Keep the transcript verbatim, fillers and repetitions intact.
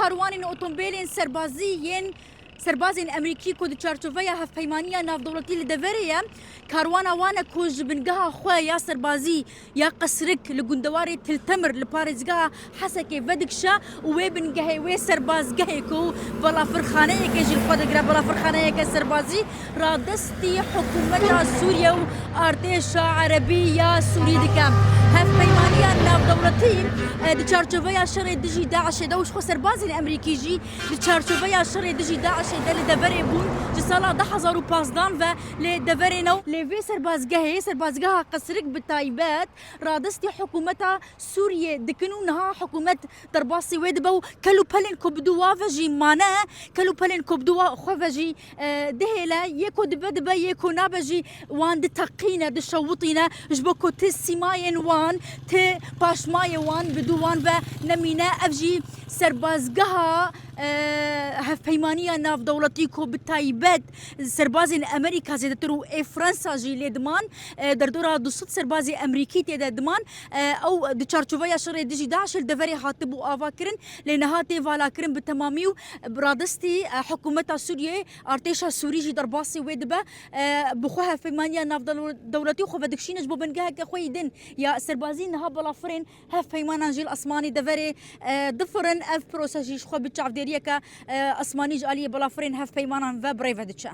Karwanên otombêlên serbazî yên serbazên Amerîkî ku di çarçoveya hevpeymaniya navdewletî li deverê ye, karwana wan e ku ji bingeha xwe ya serbazî ya qesrik li gundewarê Til Temir li parêzgeha Hesekê vedikişe û wê bingehê, wê serbazgehê ku balafirxaneyeke jî li xwe digire, balafirxaneyeke serbazî, radestî hikûmeta Sûriye û artêşa erebî ya Sûrî dike. Hevpeymaniya navdewletî, e, di çarçoveya şerê dijî DAIŞê de û ji xwe serbazên Amerîkî jî di çarçoveya şerê dijî DAIŞê de li deverê bûn, ji sala du hezar û pazdeh ve li deverê ne. Lê vê serbazgehê, serbazgeha qesrik bi taybet, radestî hikûmeta Sûriyê dikin û niha hikûmet derbasî wê dibe û kel û pelên ku bi dû wa ve jî mane, kel û pelên ku bi dû wa xwe ve jî, e, dihêle, yê ku dibe dibe, yê ku nabe jî wan diteqîne, dişewitîne, ji bo ku ti sîmayên wan, ti paşmayê wan bi dû wan ve nemîne. Ev jî serbazgeha, e, hevpeymaniya navdewletî ku bi taybet serbazên Amerîka zêdetir û ê Fransa jî lê diman, e, derdora du sed serbazê Amerîkî tê de diman. E, ew di çarçoveya şerê dijî DAIŞê li deverê hatibû avakirin, lê niha tê valakirin bi temamî û bi radestî, e, hikûmeta Sûriyê, artêşa Sûrî jî derbasî wê dibe. E, bi xwe hevpeymaniya navdewletî xwe vedikişîne ji bo bingeheke xwe yî din ya serbazî. Niha balafirên hevpeymanan jî li esmanê deverê, e, difirin. Ev prose jî ji xwe bi çavdêriyeke, e, esmanî ji aliyê balafirên hevpeymanan ve bi rê ve diçe.